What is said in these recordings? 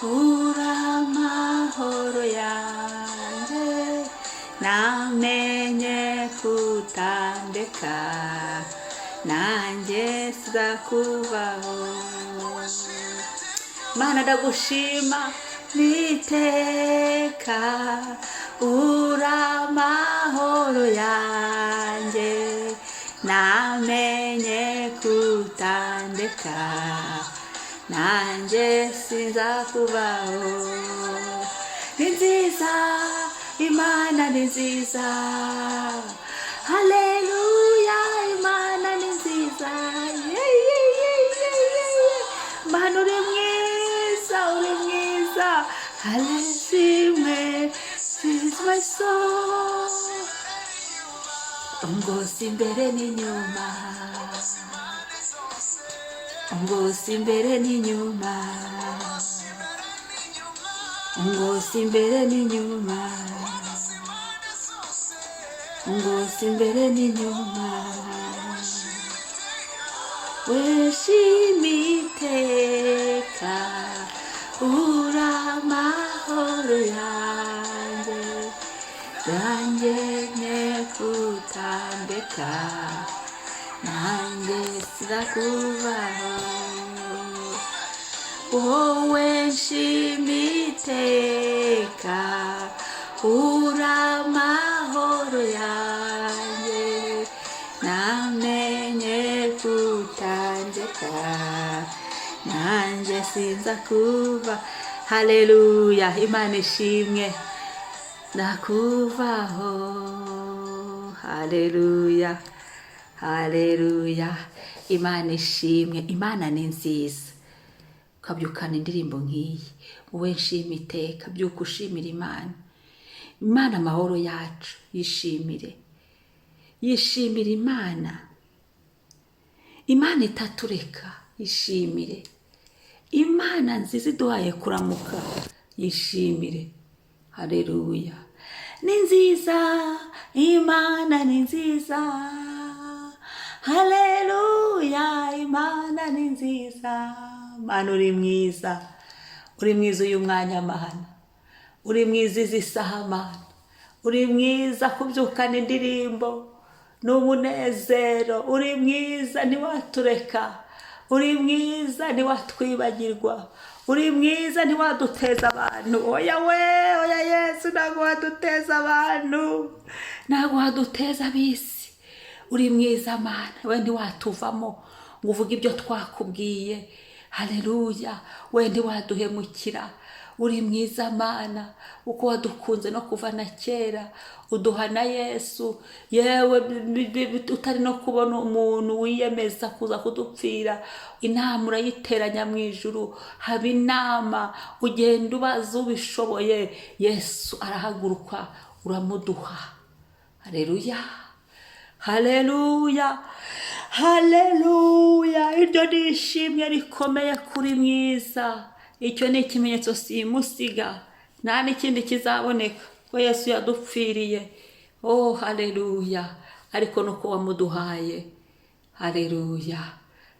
Uri amahoro yanjye, namenye kutandeka, nanjye sizakuvaho. Mana, ndagushima n'iteka. Uri amahoro yanjye, namenye kutandeka, nanjye sinzakuvaho. Ni nziza, Imana ni nziza. Haleluya, Imana ni nziza. Yeah, yeah, yeah, yeah, yeah, yeah. Mana, uri mwiza, uri mwiza. Haleluya, is my soul. Ungosi imbere n'inyuma, ungosi imbere n'inyuma, ungosi imbere n'inyuma, ungosi imbere n'inyuma. Weshima iteka, uri amahoro yanjye, yanjye nye kutandeka, nanjye sizakuvaho. Wowe nshima iteka, uri amahoro yanjye, namenye kutandeka, nanjye sinza kuva. Haleluya, Imana ishimwe. Nakuvaho. Haleluya, haleluya, Imana ishimwe. Imana ni nziza. Ukabyukana indirimbo nk'iyi, wowe nshima iteka, byuka ushimira Imana. Imana amahoro yacu, yishimire, yishimire Imana. Imana itatureka, yishimire. Imana nziza iduhaye kuramuka, yishimire. Haleluya, ni nziza, Imana ni nziza. Haleluya, Imana ni nziza. Mana, uri mwiza, uri mwiza uyu mwanya. Mana, uri mwiza izi saha. Mana, uri mwiza. Kubyukana indirimbo ni umunezero. Uri mwiza, ntiwatureka. Uri mwiza, ntiwatwibagirwa. Uri mwiza, ntiwaduteza abantu. Oya we, oya Yesu, ntabwo waduteza abantu, ntabwo waduteza ab'isi. Uri mwiza Mana we, ntiwatuvamo ngo uvuge ibyo twakubwiye. Haleluya, we ntiwaduhemukira. Uri mwiza Mana, uko wadukunze no kuva na kera, uduha na Yesu. Yewe, utari no kubona umuntu wiyemeza kuza kudupfira, inama urayiteranya mu ijuru, haba inama, ugenda ubaza ubishoboye. Yesu arahaguruka, uramuduha. Haleluya, haleluya, haleluya! Iryo ni ishimwe rikomeye kuri mwiza. Icyo ni ikimenyetso simusiga, nta n'ikindi kizaboneka ko Yesu yadupfiriye. Oh, haleluya! Ariko nuko wamuduhaye. Haleluya,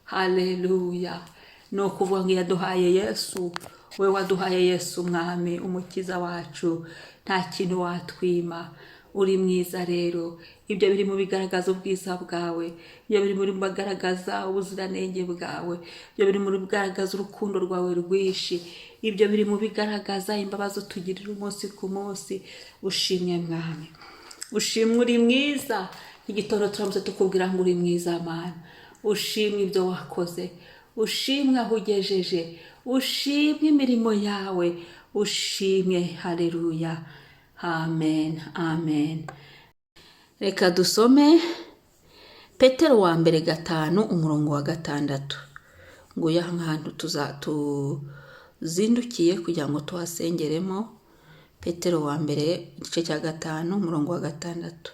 haleluya! Ni ukuvuga ngo yaduhaye Yesu. We waduhaye Yesu, Umwami, Umukiza wacu, nta kintu watwima. Uri mwiza rero. Ibyo biri mu bigaragaza ubwiza bwawe, ibyo biri mu bigaragaza ubuziranenge bwawe, ibyo biri mu bigaragaza urukundo rwawe rwinshi, ibyo biri mu bigaragaza imbabazi utugirira umunsi ku munsi. Ushimwe Mwami, ushimwe, uri mwiza. Igitondo turamutse tukubwira ngo uri mwiza Mana. Ushimwe ibyo wakoze, ushimwe aho ugejeje, ushimwe imirimo yawe, ushimwe. Haleluya, amen, amen. Reka dusome Petero wa mbere 5, umurongo wa 6. Nguyu ahantu tuzindukiye kugira ngo tuhasengeremo. Petero wa mbere, igice cya 5, umurongo wa 6: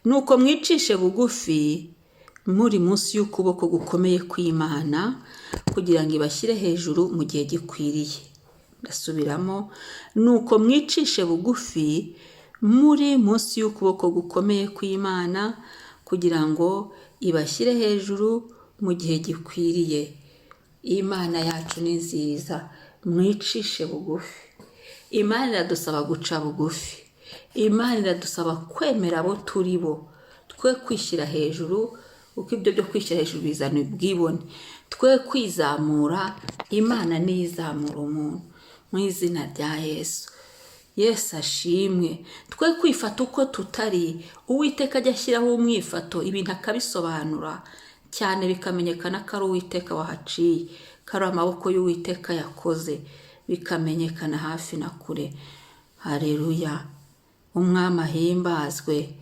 "Nuko mwicishe bugufi muri munsi y'ukuboko gukomeye kw'Imana, kugira ngo ibashyire hejuru mu gihe gikwiriye." Ndasubiramo: "Nuko mwicishe bugufi muri munsi y'ukuboko gukomeye kw'Imana, kugira ngo ibashyire hejuru mu gihe gikwiriye." Imana yacu ni nziza. Mwicishe bugufi. Imana iradusaba guca bugufi. Imana iradusaba kwemera abo turi bo, twe kwishyira hejuru, kuko ibyo byo kwishyira hejuru bizana ubwibone. Twe kwizamura, Imana niyo izamura umuntu mu izina rya Yesu. Yesu ashimwe. Twe kwifata uko tutari, Uwiteka ajya ashyiraho umwifato, ibintu akabisobanura cyane, bikamenyekana ko ari Uwiteka wahaciye, ko ari amaboko y'Uwiteka yakoze, bikamenyekana hafi na kure. Hareruya, Umwami ahimbazwe.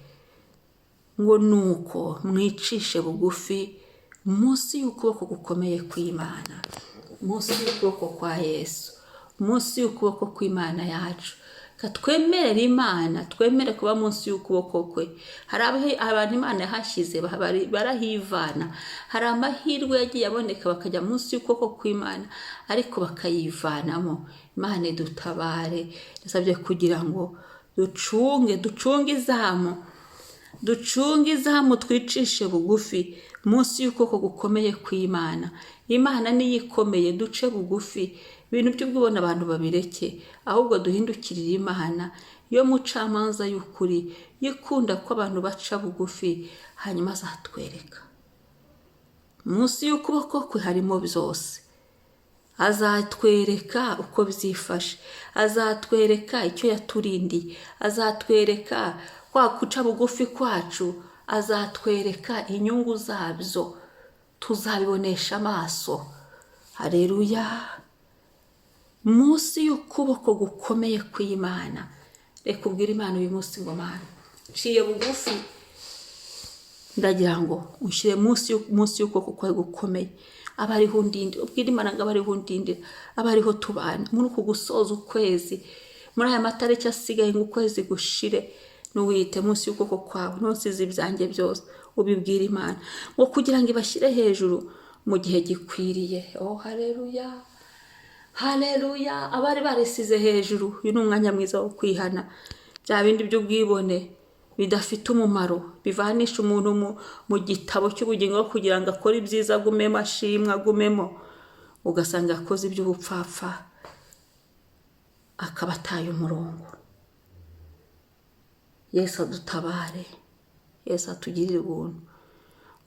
Ngo nuko mwicishe bugufi munsi y'ukuboko gukomeye kw'Imana, munsi y'ukuboko kwa Yesu, munsi y'ukuboko kw'Imana yacu. Twemerere Imana, twemere kuba munsi y'ukuboko kwe. Hari abantu Imana yahashyize barahivana. Hari amahirwe yagiye aboneka bakajya munsi y'ukuboko kw'Imana, ariko bakayivanamo. Imana idutabare. Ndasabye kugira ngo ducunge izamu, ducunge izamu, twicishe bugufi munsi y'ukuboko gukomeye kw'Imana. Imana niyo ikomeye, duce bugufi. Ibintu by'ubwibone abantu babireke, ahubwo duhindukirire Imana yo mucamanza y'ukuri, yikunda ko abantu baca bugufi, hanyuma azatwereka. Munsi y'ukuboko kwe harimo byose. Azatwereka uko byifashe, azatwereka icyo yaturindiye, azatwereka kwa guca bugufi kwacu, azatwereka inyungu zabyo, tuzabibonesha amaso. Hareruya. Munsi y'ukuboko gukomeye kw'Imana. Reka ubwire Imana uyu munsi ngo: Mana, nciye bugufi, ndagira ngo unshyire munsi y'ukuboko kwawe gukomeye, aba ariho undindira. Ubwire Imana ngo abe ariho undindira, abe ariho tubana muri uku gusoza ukwezi, muri aya matariki asigaye ngo ukwezi gushire. N'uwite munsi y'ukuboko kwawe, ntusize ibyanjye byose. Ubibwire Imana ngo kugira ngo ibashyire hejuru mu gihe gikwiriye. Oh, haleluya, haleluya. Abari barisize hejuru, uyu ni umwanya mwiza wo kwihana bya bindi by'ubwibone bidafite umumaro, bivanisha umuntu mu gitabo cy'ubugingo, kugira ngo akore ibyiza agumemo, ashimwe agumemo, ugasanga akoze iby'ubupfapfa, akaba ataye umurongo. Yesu adutabare, Yesu atugirire ubuntu,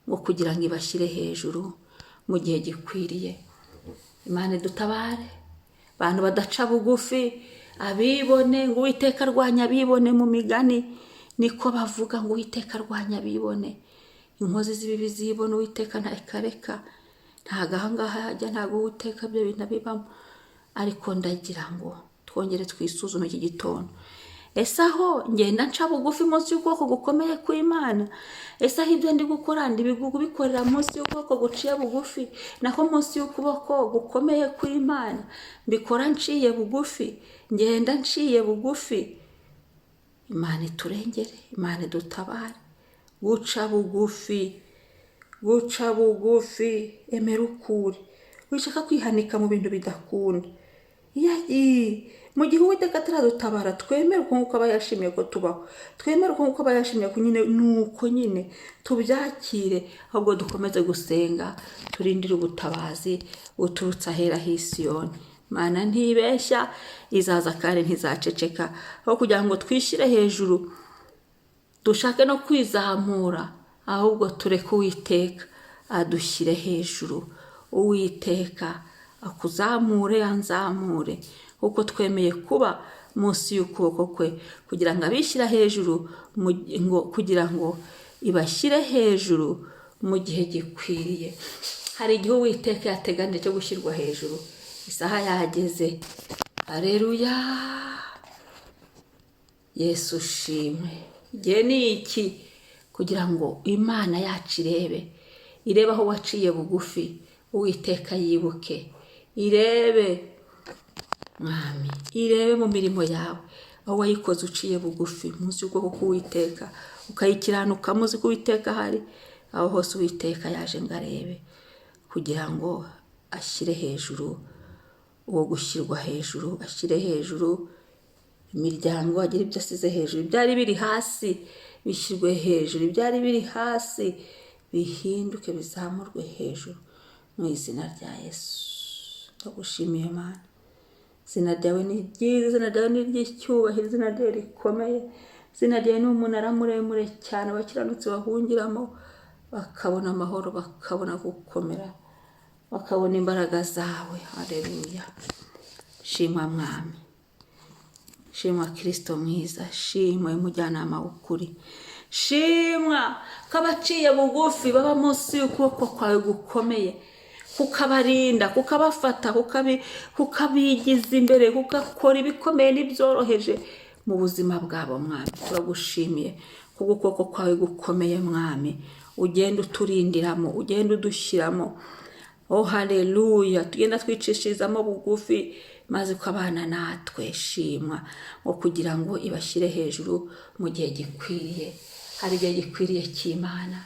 ngo kugira ngo ibashyire hejuru mu gihe gikwiriye. Imana idutabare. Abantu badaca bugufi, abibone, ngo Uwiteka arwanya abibone. Mu migani niko bavuga ngo Uwiteka arwanya abibone, inkozi z'ibibi zibona, Uwiteka ntakareka. Ntabwo ahangaha hajya, ntabwo Uwiteka ibyo bintu abibamo. Ariko ndagira ngo twongere twisuzume iki gitondo. Ese aho ngenda nca bugufi munsi y'ukuboko gukomeye kw'Imana? Ese aho ibyo ndi gukora ndi kubikorera munsi y'ukuboko guciye bugufi, naho munsi y'ukuboko gukomeye kw'Imana? Mbikora nciye bugufi, ngenda nciye bugufi? Imana iturengere, Imana idutabare. Guca bugufi, guca bugufi, emera ukuri. Wishaka kwihanika mu bintu bidakunda. Mu gihe Uwiteka ataradutabara, twemere uko nguko aba yashimiye ko tubaho, twemere uko nguko aba yashimiye ko nyine nuko nyine tubyakire, ahubwo dukomeze gusenga, turindire ubutabazi buturutse ahera h'Isiyoni. Imana ntibeshya, izaza kandi ntizaceceka. Aho kugira ngo twishyire hejuru, dushake no kwizamura, ahubwo tureke Uwiteka adushyire hejuru. Uwiteka akuzamure, anzamure, kuko twemeye kuba munsi y'ukuboko kwe, kugira ngo abishyira hejuru, ngo kugira ngo ibashyire hejuru mu gihe gikwiriye. Hari igihe Uwiteka yateganije cyo gushyirwa hejuru, isaha yageze. Hareruya, Yesu ushimwe. Igihe ni iki kugira ngo Imana yacu irebe, irebe aho waciye bugufi, Uwiteka yibuke, irebe Mwami, irebe mu mirimo yawe aho wayikoze uciye bugufi munsi y'ukuboko k'Uwiteka, ukayikiranuka muzi ko Uwiteka ahari. Aho hose Uwiteka yaje ngo arebe, kugira ngo ashyire hejuru uwo gushyirwa hejuru, ashyire hejuru imiryango, agire ibyo asize hejuru. Ibyari biri hasi bishyirwe hejuru, ibyari biri hasi bihinduke, bizamurwe hejuru mu izina rya Yesu. Ndagushimiye Mana. Izina ryawe ni ryiza, izina ryawe ni iry'icyubahiro, izina ryawe rikomeye, izina ryawe ni umunara muremure cyane abakiranutsi bahungiramo, bakabona amahoro, bakabona gukomera, bakabona imbaraga zawe. Haleluya. Shimwa Mwami, shimwa Kirisito mwiza, shimwa umujyanama w'ukuri, shimwa ko abaciye bugufi baba munsi y'ukuboko kwawe gukomeye, kukabarinda, kukabafata, kukabigiza imbere, kugakora ibikomeye n'ibyoroheje mu buzima bwabo. Mwami, turagushimiye kuko ukuboko kwawe gukomeye, Mwami, ugenda uturindiramo, ugenda udushyiramo. Oh haleluya, tugenda twicishirizamo bugufi maze ukabana natwe. Shimwa ngo kugira ngo ibashyire hejuru mu gihe gikwiriye. Hari igihe gikwiriye cy'Imana,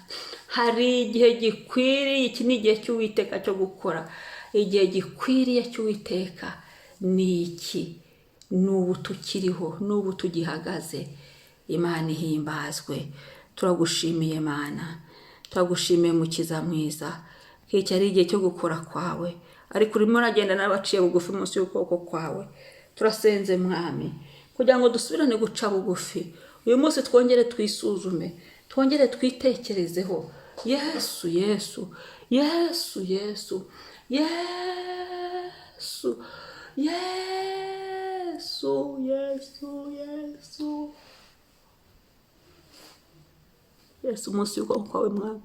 hari igihe gikwiriye. Iki ni igihe cy'Uwiteka cyo gukora. Igihe gikwiriye cy'Uwiteka ni iki? N'ubu tukiriho, n'ubu tugihagaze. Imana ihimbazwe. Turagushimiye Mana, turagushimiye Mukiza mwiza, ko iki ari igihe cyo gukora kwawe, ariko urimo uragenda n'abaciye bugufi munsi y'ukuboko kwawe. Turasenze Mwami kugira ngo dusubirane guca bugufi uyu munsi, twongere twisuzume, twongere twitekerezeho. Yesu, Yesu, Yesu, Yesu, Yesu, Yesu, Yesu, Yesu, Yesu, munsi y'ukuboko kwawe Mwami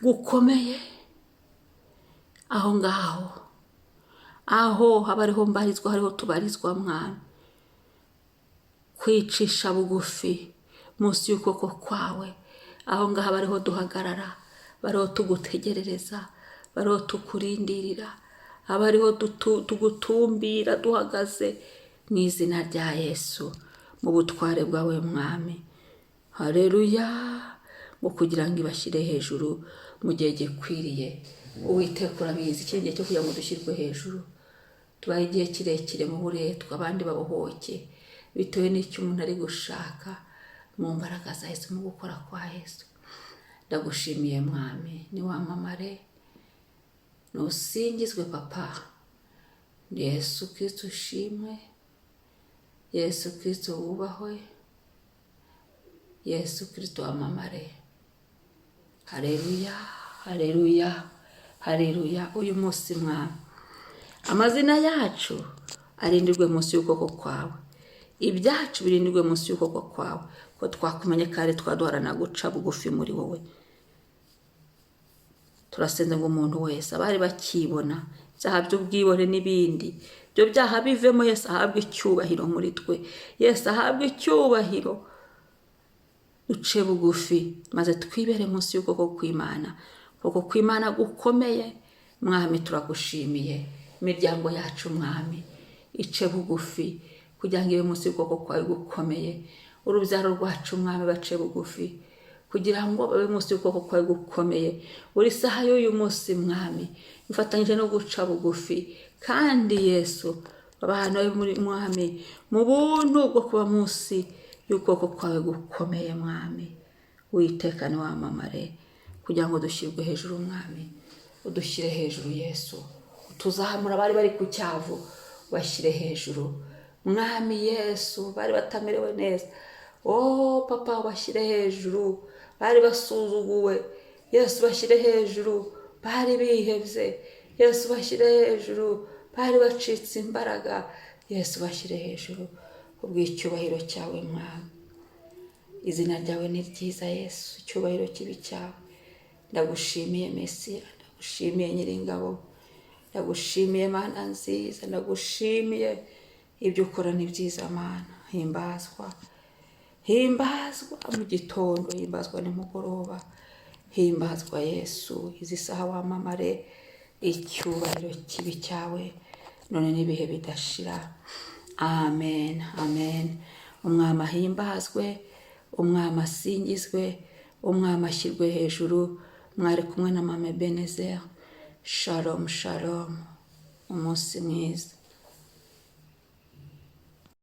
gukomeye, aho ngaho aho haba ariho mbarizwa, hariho tubarizwa Mwami. Kwicisha bugufi munsi y'ukuboko kwawe, aho ngaho aba ariho duhagarara, bariho tugutegerereza, bariho tukurindirira, aba ariho tugutumbira duhagaze mu izina rya Yesu, mu butware bwawe Mwami. Haleluya. Ngo kugira ngo ibashyire hejuru mu gihe gikwiriye. Uwiteka urabizi, iki gihe cyo kugira ngo dushyirwe hejuru. Tubaye igihe kirekire mu buretwa, abandi babohoke bitewe n'icyo umuntu ari gushaka mu mbaraga za Yesu, mu gukora kwa Yesu. Ndagushimiye Mwami, niwamamare, nusingizwe Papa. Yesu Kristo ushimwe, Yesu Kristo wubahwe, Yesu Kristo wamamare. Haleluya, haleluya, haleluya. Uyu munsi Mwami, amazina yacu arindirwe munsi y'ukuboko kwawe, ibyacu birindirwe munsi y'ukuboko kwawe, ko twakumenye kandi twaduharana guca bugufi muri wowe. Turasenze ngo umuntu wese abari bakibona ibyaha by'ubwibone n'ibindi, ibyo byaha bivemo, Yesu ahabwe icyubahiro muri twe, Yesu ahabwe icyubahiro. Duce bugufi maze twibere munsi y'ukuboko kw'Imana, ukuboko kw'Imana gukomeye. Mwami, turagushimiye. Imiryango yacu Mwami ice bugufi kugira ngo ibe munsi y'ukuboko kwawe gukomeye. Urubyaro rwacu Mwami bace bugufi kugira ngo babe munsi y'ukuboko kwawe gukomeye. Buri saha y'uyu munsi Mwami ifatanyije no guca bugufi, kandi Yesu abantu babe muri Mwami mu buntu bwo kuba munsi y'ukuboko kwawe gukomeye. Mwami, Uwiteka niwamamare kugira ngo dushyirwe hejuru. Mwami, udushyire hejuru. Yesu, tuzamura abari bari ku cyavu, bashyire hejuru. Mwami Yesu, bari batamerewe neza, oh Papa, bashyire hejuru. Bari basuzuguwe, Yesu bashyire hejuru. Bari bihebye, Yesu bashyire hejuru. Bari bacitse imbaraga, Yesu bashyire hejuru kubw'icyubahiro cyawe Mwami. Izina ryawe ni ryiza Yesu, icyubahiro kibi cyawe. Ndagushimiye Mesiya, ndagushimiye Nyiringabo, ndagushimiye Mana nziza, ndagushimiye ibyo ukora ni byiza Mana. Himbazwa, himbazwa mu gitondo, himbazwa nimugoroba, himbazwa Yesu. Izi saha wamamare, icyubahiro kibi cyawe none n'ibihe bidashira. Amen, amen. Umwami ahimbazwe, Umwami asingizwe, Umwami ashyirwe hejuru. Mwari kumwe na Mama Ebenezer. Shalom, shalom. Umunsi mwiza.